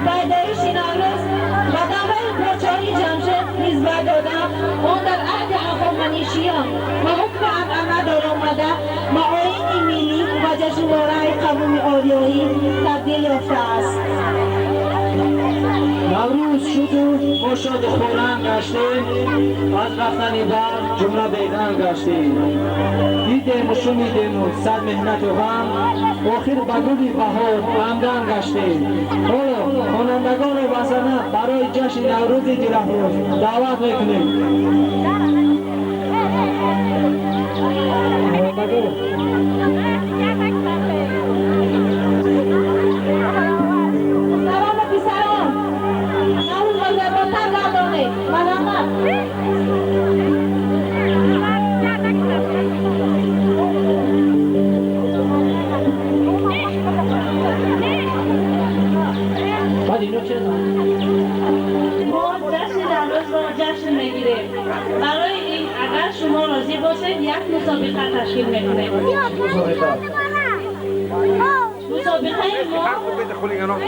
Пайдоиши Наврӯз ба давраи подшоҳии Ҷамшед нисбат дода, он дар аҳди Ҳахоманишиён ба ҳукми анъана даромада, ба оини миллӣ ва ҷашнвораи қавми ориёӣ табдил ёфтааст. Наврӯз шуду мо шоду хуррам гаштем, аз рафтани барқ ҷумла беданг гаштем. Дидему шунидему сад меҳнату ғам, охир ба гули баҳор ҳамдам гаштем. Ҳоло хонандагонро ба саҳна барои ҷашни Наврӯзи дилафрӯз даъват мекунем. Салому писарон, Наврӯзро зеботар гардонед. Марҳамат. Мо ҷашни Наврӯзро ҷашн мегирем. Барои ин агар шумо розӣ бошед, як мусобиқа ташкил мекунем. Мусобиқаи мо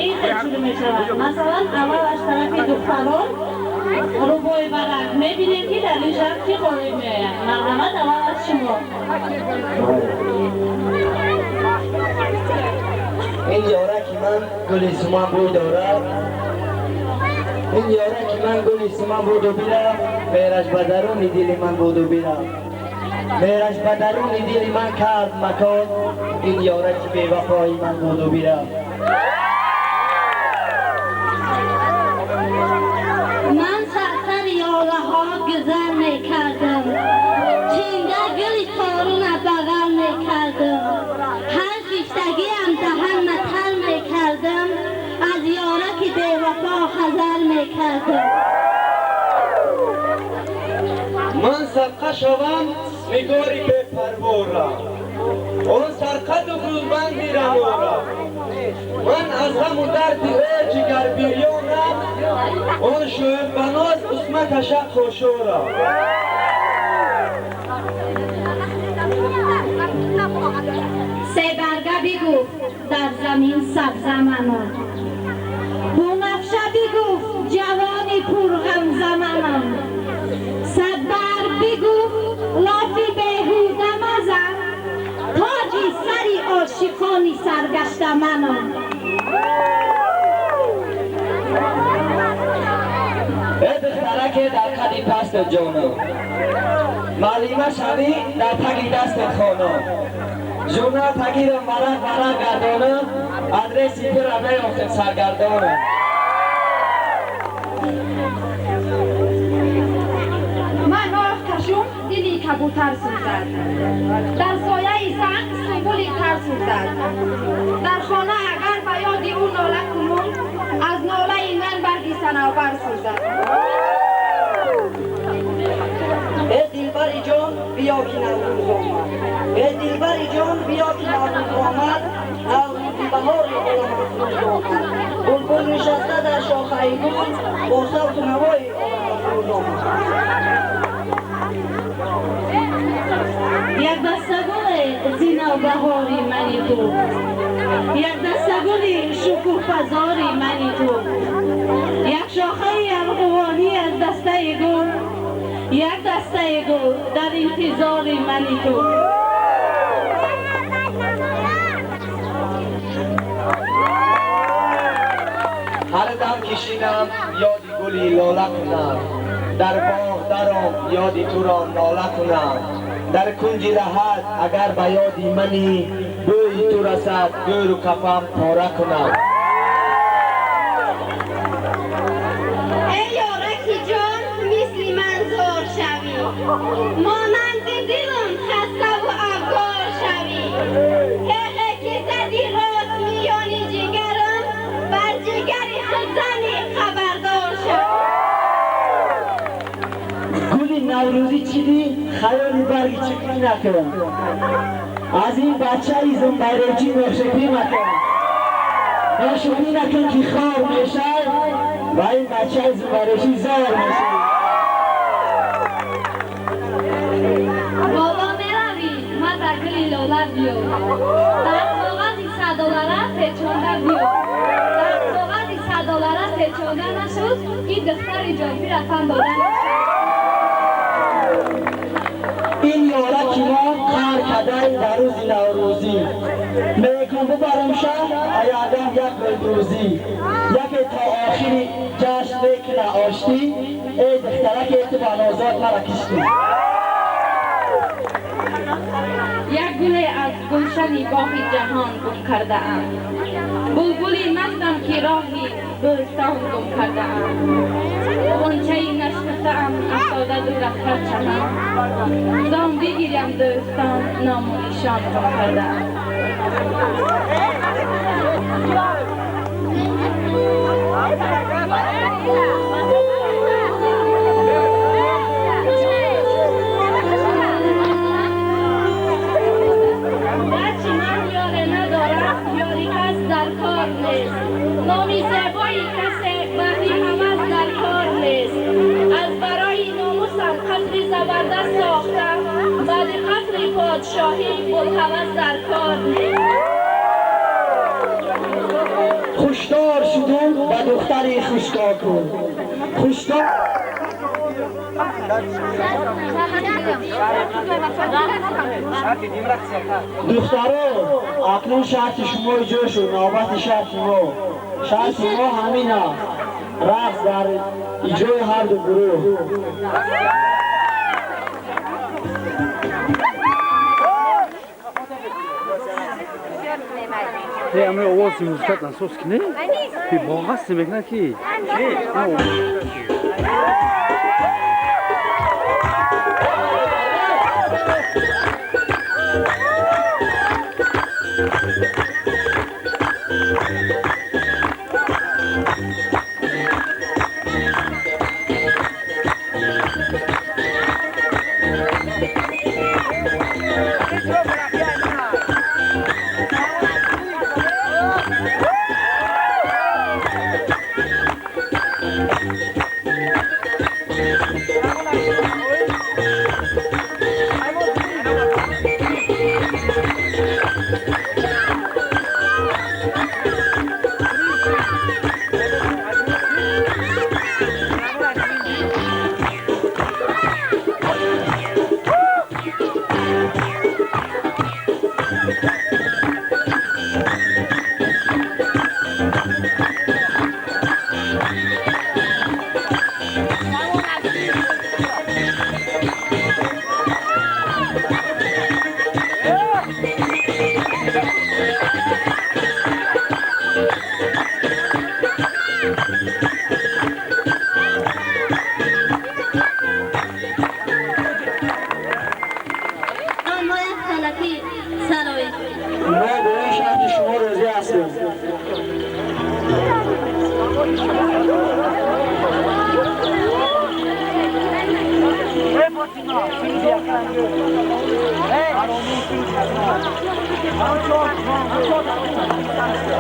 ин хел шурӯъ мешавад. Масалан, аввал аз тарафи духтарон рӯбои варақ мебинем, ки дар ин шаҳр кӣ ғолиб меояд. Марҳамат, аввал аз шумо. Ин ёраки ман гули суман бӯй дорад, ин ёраки ман гули суман буду бирафт, меҳраш ба даруни дили ман буду бирафт, меҳраш ба даруни дили ман кард макон, ин ёраки бевафои ман буду бирафт. Ман сарсари ёлаҳо гузар мекардам, чинда гули торуна бағал мекардам, ҳар хиштагиам даҳан матар мекардам, аз ёраки бевафо ҳазар мекардам. Ман садқа шавам нигори бепарвора, он сарқаду гулбанди ранора, ман аз ғаму дарди ӯ ҷигарбирёнам, он шӯрбаноз усма кашад хошора. Себарга бигуфт дар замин сабза манам, бунафша бигуфт ҷавони пурғамза манам, садбарг бигуфт лофи беҳуда мазан, тоҷи сари ошиқони саргашта манам. Э духтараке дар қади пасту ҷоно, маълима шавӣ дар таги дасту хонам, журнал тагиро варақ варақ гардонам, адреси тура меёфтем саргардонам. Ман оҳ кашум дили кабутар сӯзад, дар сояи санг сумбули тар сӯзад, дар хона агар ба ёди ӯ нола кунум, аз нолаи ман барги санавбар сӯзад. Э дилбари ҷон, биё ки Наврӯз омад, э дилбари ҷон, биё ки Наврӯз омад, Наврӯзи баҳори оламафрӯз омад, булбул нишаста дар шохаи гул, бо савту навои оламафрӯз омад. Як дастагуле зи навбаҳори мани ту, як дастагули шукӯҳпазори мани ту, як шохаи арғувонӣ аз дастаи гул, як дастаи гул дар интизори мани ту. نشینم یادی گلی لاله کنم، در باغ درم یادی تو را ناله کنم، در کنج رهد اگر به یادی منی، بوی تو رسد گور و کفم پاره کنم. ای یارکی جان مثل من زار شوی، مانند دلم خسته و افگار شوی، حقه که زدی راست میانی جگرم، بر جگر خود زنی خبردار شوی. گل نوروزی چیدی خیالی برگی چکنی نکن، از این بچه ایزم بیرجی ناشکری مکن، ناشکری نکن که خار میشه و این بچه ایزم بیرجی زار میشه. بالا میروی ما در گلی لاله بیو، در کاغذی 100 دلاره پیچانده بیو، در کاغذی 100 دلاره پیچانده نشد، این دختر جانپیر فن داده نشد. این یارک ما قهر کردن در روز نوروزی، میکن ببرم شهر ایادم یک گلدوزی، یکی تا آخری جشن میکنه آشتی، ای دخترک تو با نازاد مرا کشتی. یک گل از گلشن باغ جهان گم کرده ام، بلبلی مستم که راهی بوستان گم کرده ام، غنچه نشکفته ام افتاده دور از هر چمن، زان بگیریم دوستان نام و نشان گم کرده ام. گرچه من یاره ندارم، یاری کس در کار نیست، نامی زیبایی کسی بهری هوس در کار نیست، از برای ناموسم قصری زبردست ساختم، بعد قصر پادشاهی بلهوس در کار نیست. خوشدار شدم و دختری خوشگاه کن، خوشدار. دخترو اکنون شرط شما اجرا شد، نوبت شرط ما. شرط ما همین است، رقص در اجرای هر دو گروه. امر آواز موزیکات نسوس کنه؟ باغ میکنه کی؟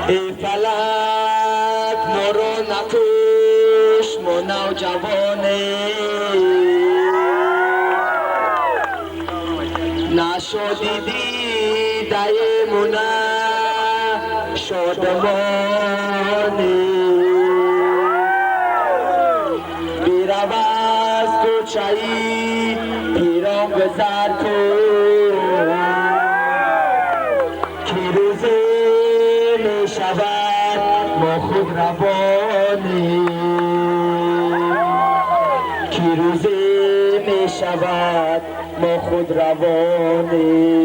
ای فلک ما را نکش، ما نوجوانیم، نشدی دیده مونه شادمانی، بیرو از کوچه‌ای پیران گذر کن، که روزی می شود ما خود روانی. равонем ки рӯзе мешавад мо худ равонем.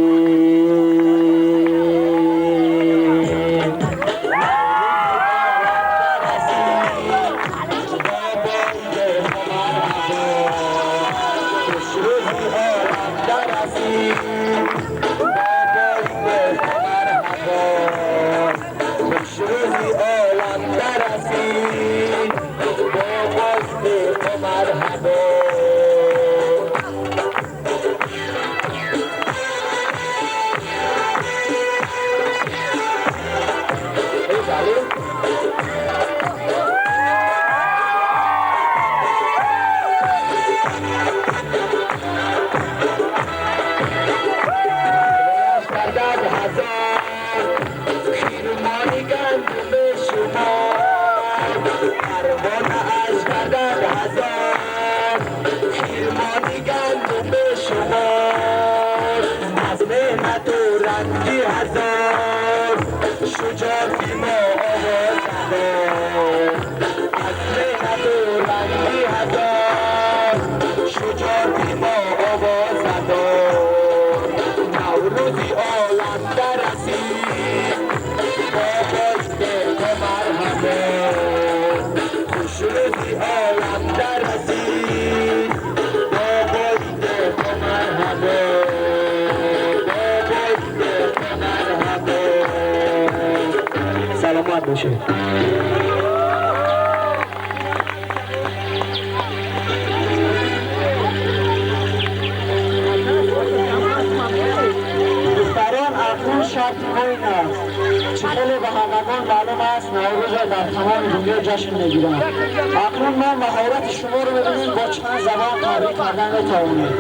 دختران اکنون شرط ما این است چه خیلی به همگان معلوم است نوروز را در تمام دنیا جشن میگیرند. اکنون ما مهارت شما رو ببینیم با چند زبان تبریک کردن میتوانید.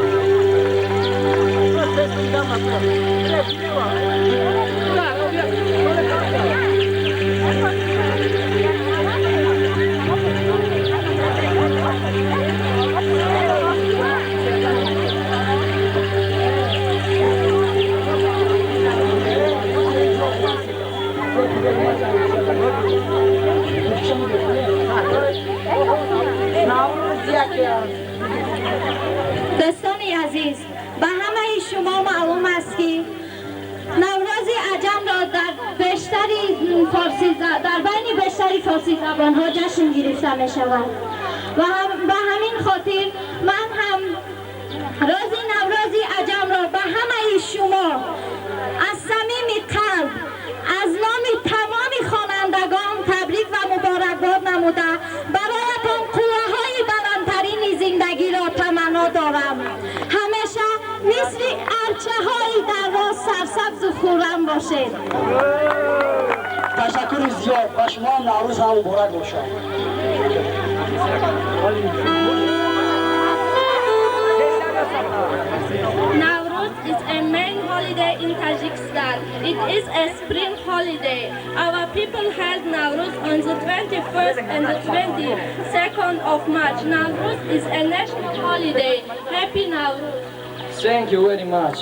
دوستان عزیز، به همه شما معلوم است که نوروز عجم را در بین بیشتری فارسی زبان ها جشن گرفته می شود و به همین خاطر من هم روز نوروز عجم را به همه شما از صمیم قلب از نام تمام خوانندگان تبریک و مبارکباد نموده برایتان قوه‌های بلندترین زندگی را تمنا دارم. همیشه مثل ارچه‌های در راه سرسبز و خرم باشید. تشکر زیاد و شما هم نوروز هم مبارک باشد. Nowruz is a main holiday in Tajikistan. It is a spring holiday. Our people held Nowruz on the 21st and the 22nd of March. Nowruz is a national holiday. Happy Nowruz. Thank you very much.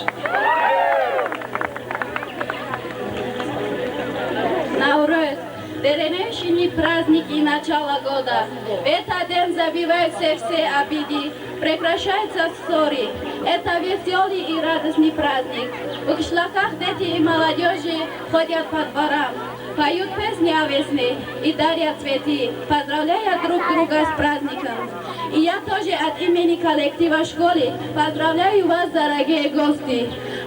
Nowruz, перенесенный праздник и начало года. В этот день забиваются все обиды, прекращаются ссоры. Это веселый и радостный праздник. В кишлаках дети и молодежи ходят по дворам, поют песни о весне и дарят цветы, поздравляя друг друга с праздником. И я тоже от имени коллектива школы поздравляю вас, дорогие гости.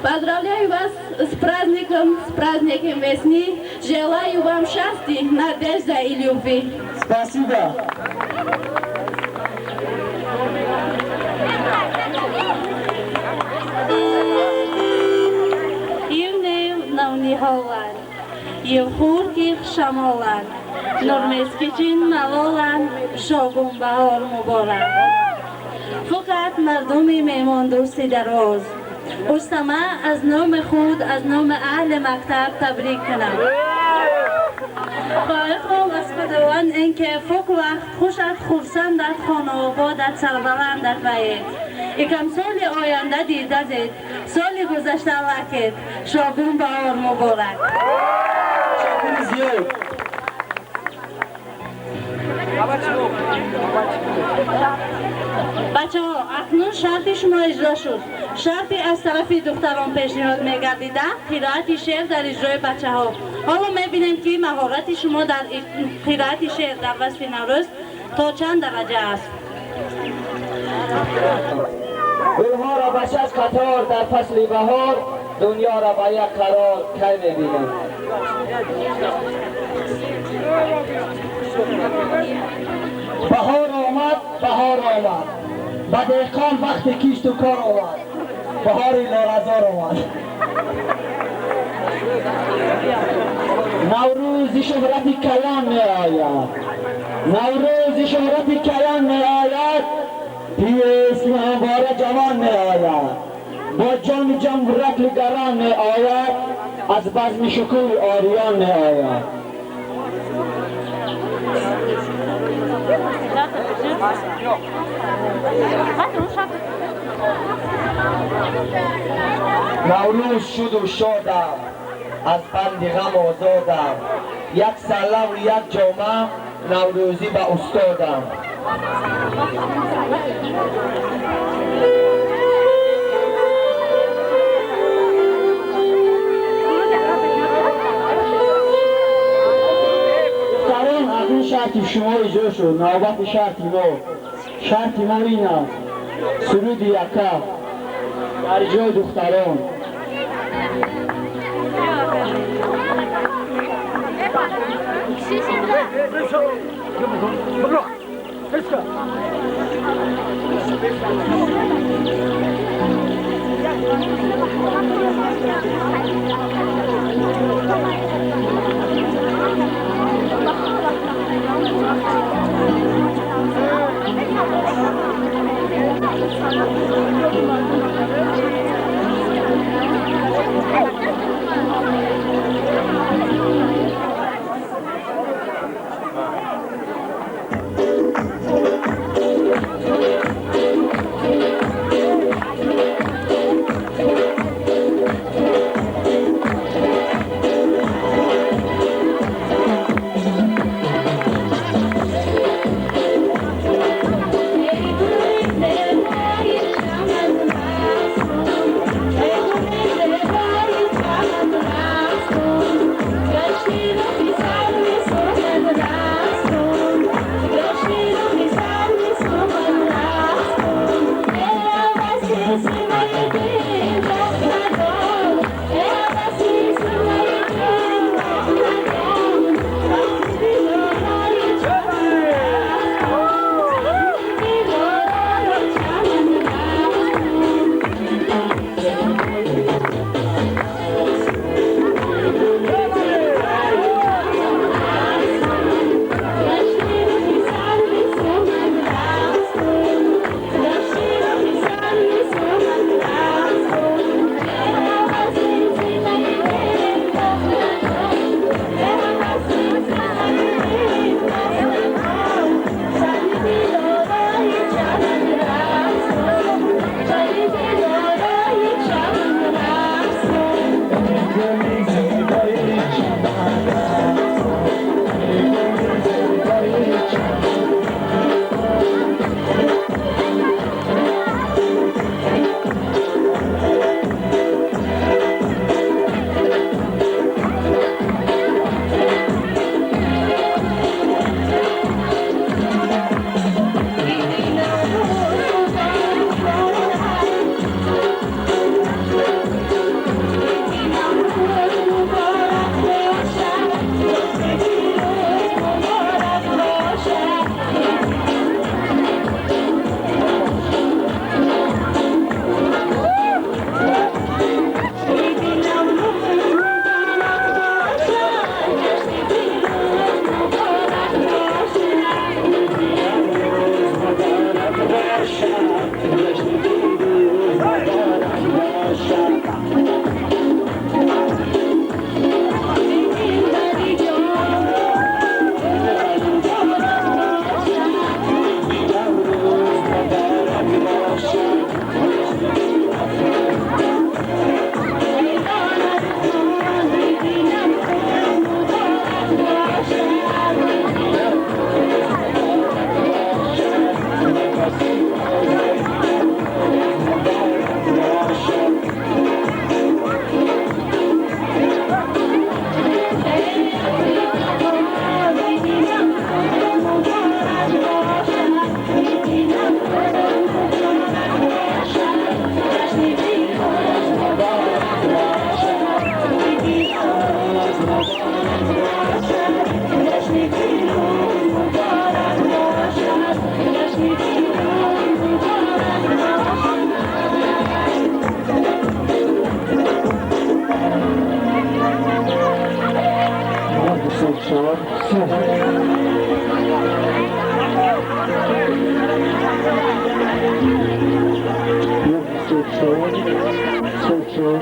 Поздравляю вас с праздником весны. Желаю вам счастья, надежды и любви. Спасибо. Навниҳолан, Евхурки шамолан, Нурмескичин малолан, Шогун баҳор муборак. Фақат мардуми меҳмондӯсти Дароз. Устама аз номи худ, аз номи аҳли мактаб табрик кунам. Хоҳам аз Худованд инки фук вақт хушат, хурсандат, хонаободат, сарбаландат ваед. Икам соли оянда дидазед, соли гузашта лакед. Шогун баҳор муборак. Шогун зиёд. Бачаҳо, акнун шарти шумо иҷро шуд. Шарти аз тарафи духтарон пешниҳод мегардида қироати шеър дар иҷрои бачаҳо. Ҳоло мебинем, ки маҳорати шумо дар қироати шеър дар васфи Наврӯз то чанд дараҷа аст. Гулҳоро ба шаш қатор дар фасли баҳор, дунёро ба як қарор кай мебинем? Баҳор омад, баҳор омад, ба деҳқон вақти кишту кор омад, баҳори лолазор омад. Наврӯзи шӯҳрати калон меояд, Наврӯзи шӯҳрати калон меояд, пиесми ҳамвора ҷавон меояд, бо ҷоми ҷам ракли гарон меояд, аз базми шукӯҳи ориён меояд. Наврӯз шуду шодам, аз банди ғам озодам, як саллаву як ҷома наврӯзӣ ба устодам. Духтарон, акнун шарти шумо иҷро шуд, навбати шарти мо. Шарти мо ин аст: суруди яка дар иҷрои духтарон. 3 4 3. 1 3 4 3 4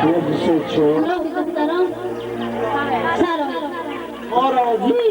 1 3 4. دختران سلام. ما راضی.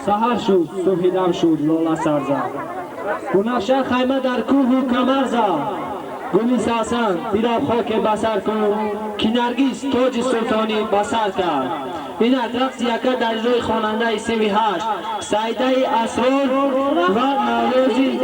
سحر شد، صبح دم شد، لاله سر زد. بنفشه خیمه در کوه و کمر زد. گلی ساسن دیدم خاک بسر کن که نرگس تاج سلطانی بسر کرد. این رقص یکه در اجرای خواننده 38 سعیده اسرار و نوروزی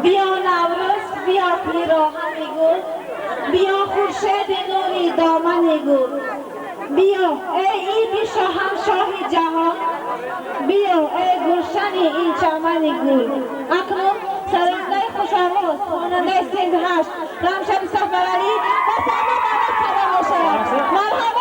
بیا نوروز، بیا پیراهن گل، بیا خورشید نوری دامن گل، بیا ای عید شاهنشاه جهان، بیا ای گلشن این چمن گل. اکنون سرنده خوش آواز خواننده سند 8 رمشب سفرعلی و صحنه دعوت کرده می‌شود. مرحبا.